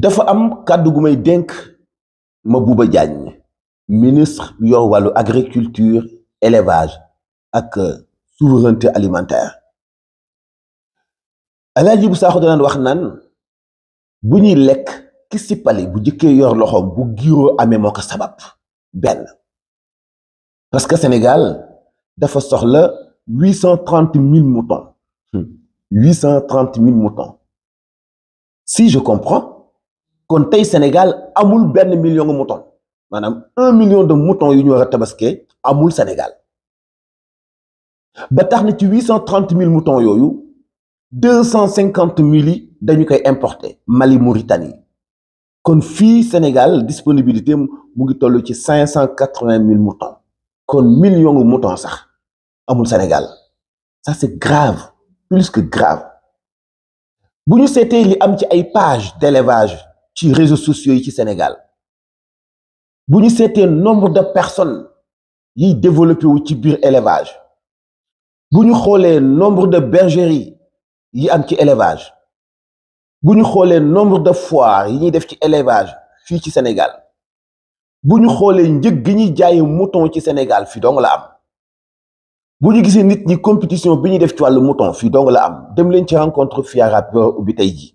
dafa am kàddu gu may dénk Mabouba Diagne ministre bi yor wàllu agriculture élevage ak souveraineté alimentaire. Alaaji bu Saaxo danaan wax naan bu ñuy lekk ki sippali bu jëkkee yor loxoom bu giiroo amee moo ko sabab benn parce que Sénégal dafa soxla 830 000 moutons 830 000 moutons si je comprends kon tey Sénégal amul benn million de moutons maanaam 1 million de moutons yu ñu war a tabaskee amul Sénégal ba tax na ci 830 000 moutons yooyu 250 000 yi dañu koy importer Mali Mauritanie kon fii Sénégal disponibilité mu ngi toll ci 580 000 moutons kon million de moutons sax amul Sénégal ça c'est grave plus que grave bu ñu seetee li am ci ay page d'élevage ci réseaux sociaux yi ci Sénégal bu ñu seetee nombre de personnes yiy développé wu ci biir élevage bu ñu xoolee nombre de bergeries yi am ci élevage bu ñu xoolee nombre de foires yi ñuy def ci élevage fii ci Sénégal bu ñu xoolee njëg gi ñuy jaayee mouton ci Sénégal fii dong la am bu ñu gisee nit ñi compétition bi ñuy def ci wàllu mouton fii dong la am dem leen ci rencontre FIARA bi ubbi tey ji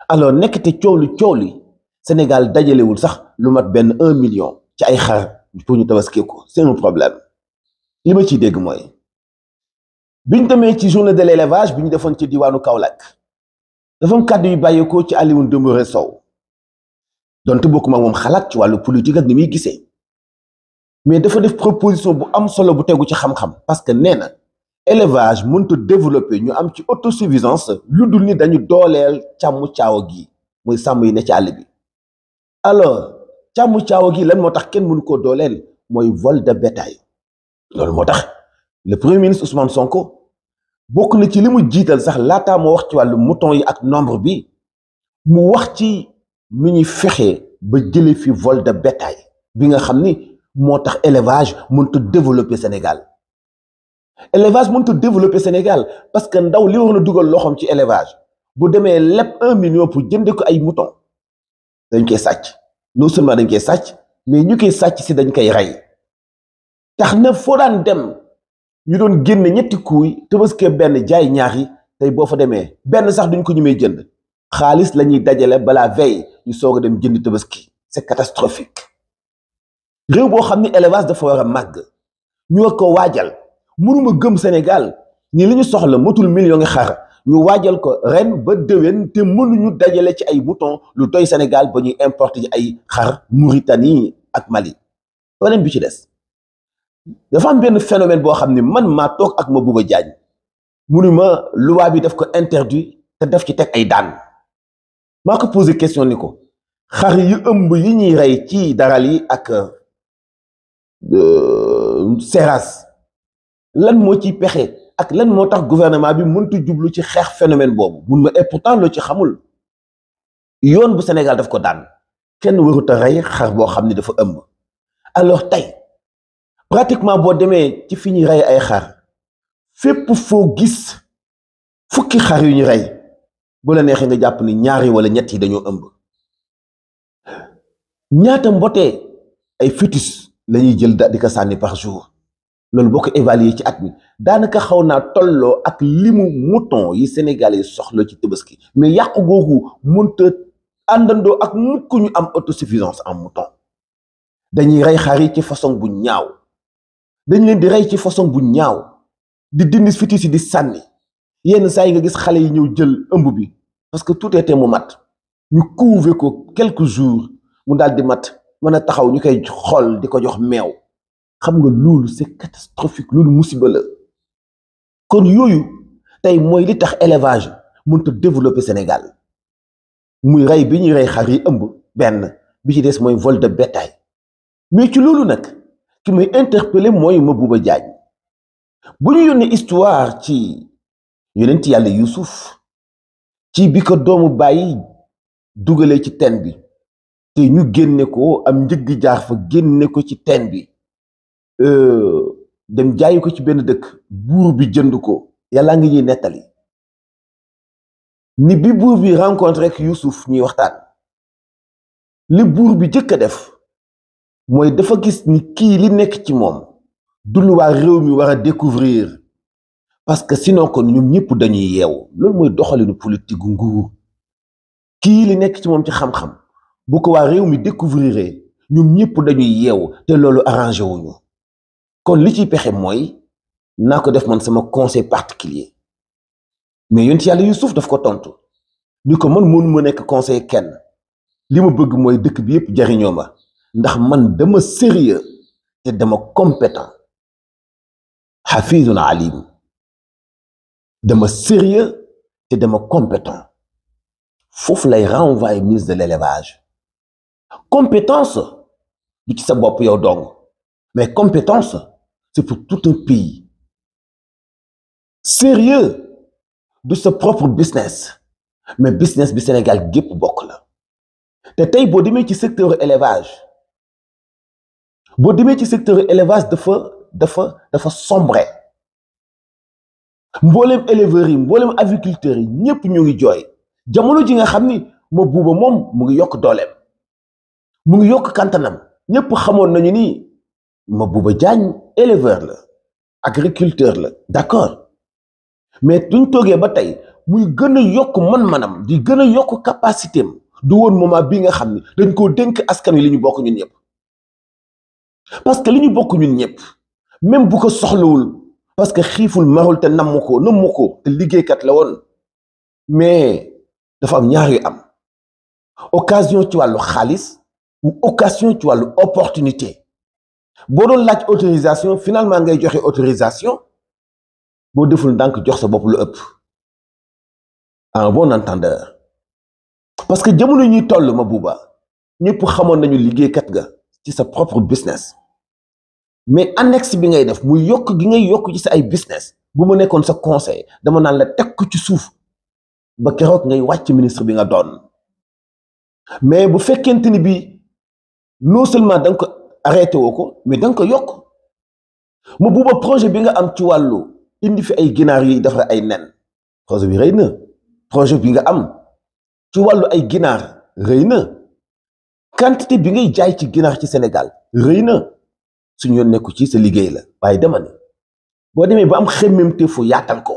alors nekk te coow li Sénégal dajalewul sax lu mat benn 1 million ci ay xar pour ñu tabaskee ko c'est un problème li ma ciy dégg mooy bi ñu demee ci journée de l'élevage bi ñu defoon ci diwaanu Kaolack dafa am kàddu yu bàyyeekoo ci Alioune Dembouré Sow donte bokkuma moom xalaat ci wàllu politique ak ni muy gisee mais dafa def proposition bu am solo bu tegu ci xam-xam parce que nee na élevage mënut a développer ñu am ci autosuffisance lu dul ni dañu dooleel càmm caawa gi muy sàmm yi ne ci àll bi alors càmm caawa gi lan moo tax kenn mënu koo dooleel mooy vol de bétail loolu moo tax le premier ministre Ousmane Sonko bokk na ci li mu jiital sax laataa moo wax ci wàllu mouton yi ak nombre bi mu wax ci nu ñuy fexee ba jëlee fi vol de bétail bi nga xam ni moo tax élevage mënut a développer Sénégal élevage mënut a développer Sénégal parce que ndaw li war na dugal loxoom ci élevage bu demee lépp 1 million pour jënde ko ay mouton dañ koy sàcc non seulement dañ koy sàcc mais ñu koy sàcc si dañ koy rey tax na foo daan dem ñu doon génn ñetti kuuy tabaskee benn jaay ñaar yi tey boo fa demee benn sax duñ ko ñemee jënd xaalis la ñuy dajale balaa veille ñu soog a dem jënd tabaski c'est catastrophique réew boo xam ni élevage dafa war a màgg ñu war ko waajal mënuma gëm Sénégal ni li ñu soxla motul million ngi xar ñu waajal ko ren ba déwén te mënuñu dajale ci ay mouton lu doy Sénégal ba ñuy importer ci ay xar Mauritanie ak Mali. beneen bi ci des dafa am benn phénomène boo xam ne man maa toog ak Mabouba Diagne mu ni ma loi bi daf ko interdit te daf ci teg ay daan maa ko posé question ni ko xar yu ëmb yi ñuy rey ci daral yi ak seras lan moo ciy pexe ak lan moo tax gouvernement bi mënut jublu ci xeex phénomène boobu mun ma et pourtant loo ci xamul yoon bu Sénégal daf ko daan kenn warut a rey xar boo xam ne dafa ëmb alors tey pratiquement boo demee ci fi ñuy rey ay xar fépp foo gis fukki xar yu ñu rey bu la neexee nga jàpp ni ñaari wala ñett yi dañoo ëmb ñaata mbotee ay fœtus la ñuy jël di ko sànni par jour loolu boo ko évaluer ci at mi daanaka xaw naa tolloo ak limu mouton yi Sénégalais soxla ci tabaski mais yàqu googu mënta àndandoo ak mukk ñu am autosuffisance en mouton dañuy rey xar yi ci façon bu ñaaw dañ leen di rey ci façon bu ñaaw di dindi fœtus yi di sànni yenn saa yi nga gis xale yi ñëw jël ëmb bi parce que tout était mu mat ñu couver ko quelques jours mu daal di mat mën a taxaw ñu koy xool di ko jox meew xam nga loolu c'est catastrophique loolu musiba la kon yooyu tey mooy li tax élevage mënut a développer Sénégal muy rey bi ñuy rey xar yi ëmb benn bi ci des mooy vol de bétail mais ci loolu nag ki may interpeller mooy Mabouba Diagne bu ñu yónnee histoire ci yonent yàlla Yuusuf ci bi ko doomu bàyyi dugalee ci teen bi te ñu génne ko am njëgg jaar fa génne ko ci teen bi dem jaayi ko ci benn dëkk buur bi jënd ko yàlla ngi ñuy nettali ni bi buur bi rencontré ak Youssouf ñuy waxtaan li buur bi jëkk a def mooy dafa gis ni kii li nekk ci moom du lu waa réew mi war a découvrir parce que sinon kon ñoom ñëpp dañuy yeewu loolu mooy doxalinu politique gu nguur kii li nekk ci moom ci xam-xam bu ko waa réew mi découvrir ñoom ñëpp dañuy yeewu te loolu arrangé wuñu kon li ciy pexe mooy naa ko def man sama conseil particulier mais yonent yàlla Yuusuf daf ko tontu ni ko man mënu ma nekk conseil kenn li ma bëgg mooy dëkk bi yëpp jariñoo ma ndax man dama sérieux te dama compétent xafizun alim dama sérieux te dama compétent foofu lay renvoyer ministre de l'élevage compétence du ci sa bopp yow dong mais compétence c'est pour tout un pays sérieux du sa propre business mais business bi Sénégal gépp bokk la te tey boo demee ci secteur élevage dafa sombre mbooleem éleveurs yi mbooleem agriculteurs yi ñëpp ñu ngi jooy jamono ji nga xam ni ma buuba moom mu ngi yokk dooleem mu ngi yokk kantanam ñëpp xamoon nañu ni ma buuba Diagne éleveur la agriculteur la d'accord mais duñ toogee ba tey muy gën a yokk man-manam di gën a yokk capacité am du woon moment bi nga xam ni dañ koo dénk askan wi li ñu bokk ñun ñëpp parce que li ñu bokk ñun ñëpp même bu ko soxlawul parce que xiiful marul te namm ko te liggéeykat la woon mais dafa am ñaar yu am occasion ci wàllu xaalis ou occasion ci wàllu opportunité boo doon laaj autorisation finalement ngay joxe autorisation boo deful ndànk jox sa bopp lu ëpp en bon entendeur parce que jamono ñuy toll ma buuba ñëpp xamoon nañu liggéeykat nga ci sa propre business mais annexe bi ngay def muy yokk gi ngay yokk ci sa ay business bu ma nekkoon sa conseil dama naan la teg ko ci suuf ba keroog ngay wàcc ministre bi nga doon mais bu fekkente ni bi non seulement da nga ko arrêté woo ko mais da nga ko yokk ma buuba projet bi nga am ci wàllu indi fi ay ginaar yi defar ay nen projet bi rëy na projet bi nga am ci wàllu ay ginaar rëy na quantité bi ngay jaay ci ginaar ci Sénégal rëy na suñu yoon nekku ci sa liggéey la waaye dama ne boo demee ba am xemmemte fu yaatal ko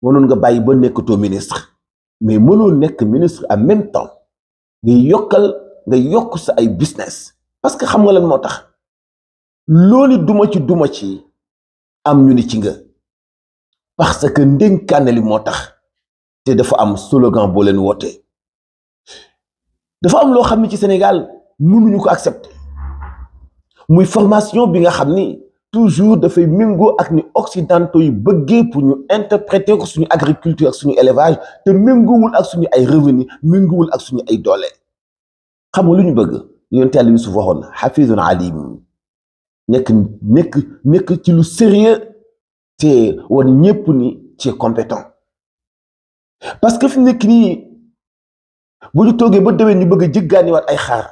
mënoon nga bàyyi ba nekkatoo ministre mais mënoo nekk ministre en même temps nga yokk sa ay business parce que xam nga lan moo tax loolu duma ci am ñu ni ci nga parce que ndénkaane li moo tax te dafa am slogan boo leen woote dafa am loo xam ni ci Sénégal mënuñu ko accepter muy formation bi nga xam ni toujours dafay méngoo ak ni occidentaux yi bëggee pour ñu interpréter ko suñu agriculture ak suñu élevage te méngoowul ak suñu ay revenu méngoowul ak suñu ay doole xam nga lu ñu bëgg yonent Yàlla Yuusuf waxoon xafizun alim nekk ci lu sérieux te woon ñépp ni ci compétent parce que fi nekk nii bu ñu toogee ba déwén ñu bëgg a jëggaaniwaat ay xaar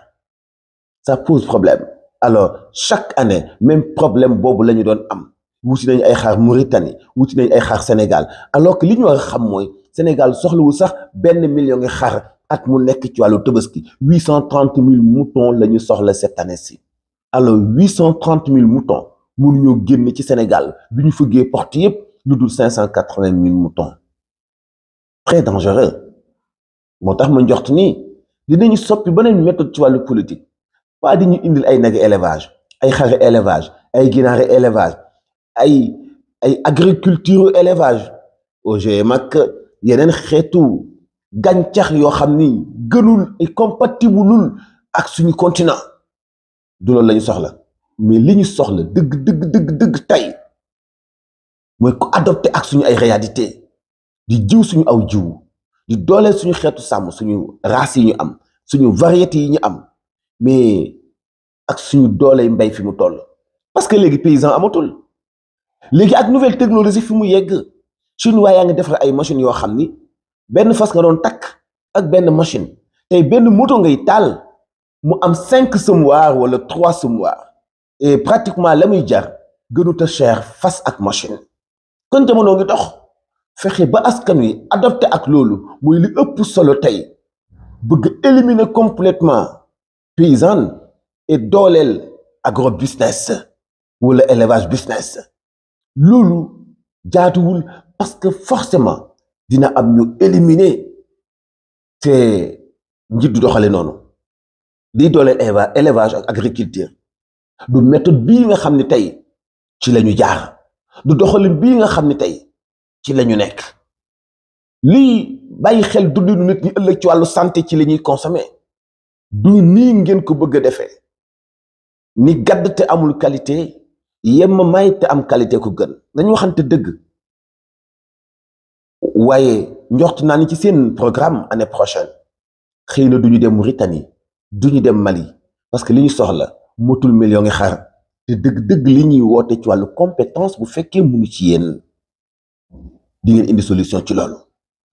ça pose problème alors chaque année même problème boobu la ñu doon am wuti nañu ay xaar Mauritanie wuti nañu ay xaar Sénégal alors que li ñu war a xam mooy Sénégal soxlawul sax 1 million ngi xar at mu nekk ci wàllu tabaski 830 000 moutons la ñu soxla cette année-ci alors 830 000 moutons mënuñoo génn ci Sénégal bi ñu fëggee porte yépp lu dul 580 000 moutons très dangereux moo tax ma njort ni dinañu soppi beneen méthode ci wàllu politique pas di ñu indil ay nag élevage ay xari élevage ay ginaari élevage ay agriculture élevage OGM ak yeneen xeetu gàncax yoo xam ni gënul et compatibleul ak suñu continent du loolu la ñu soxla mais li ñu soxla dëgg tey mooy ko adopté ak suñu ay réalité di jiw suñu aw jiw di dooleel suñu xeetu sàmm suñu race yi ñu am suñu variété yi ñu am mais ak suñu dooley mbay fi mu toll parce que léegi paysan amatul léegi ak nouvelle technologie fi mu yegg chinois yaa ngi defar ay machines yoo xam ni benn fas nga doon takk ak benn machine tey benn moto ngay taal mu am 5 semoirs wala 3 semoirs et pratiquement la muy jar gënut a cher fas ak machine kon jamono ngi dox fexe ba askan wi adopté ak loolu mooy li ëpp solo tey bëgg éliminer complètement paysanne et dooleel agrobusiness wala élevage business loolu jaatuwul parce que forcément dina am ñu éliminer te njiit du doxale noonu di dooleel élevage ak agriculture du méthode bii nga xam ne tey ci la ñu jaar du doxalin bii nga xam ne tey ci la ñu nekk lii bàyyi xel dundinu nit ñi ëllëg ci wàllu santé ci li ñuy consommer du nii ngeen ko bëgg a defee ni gadd te amul qualité yem may te am qualité ko gën dañu waxante dëgg waaye njort naa ni ci seen programme année prochaine xëy na duñu dem Mauritanie duñu dem Mali parce que li ñu soxla motul million ngi xar te dëgg-dëgg li ñuy woote ci wàllu compétence bu fekkee mënu ci yéen di ngeen indi solution ci loolu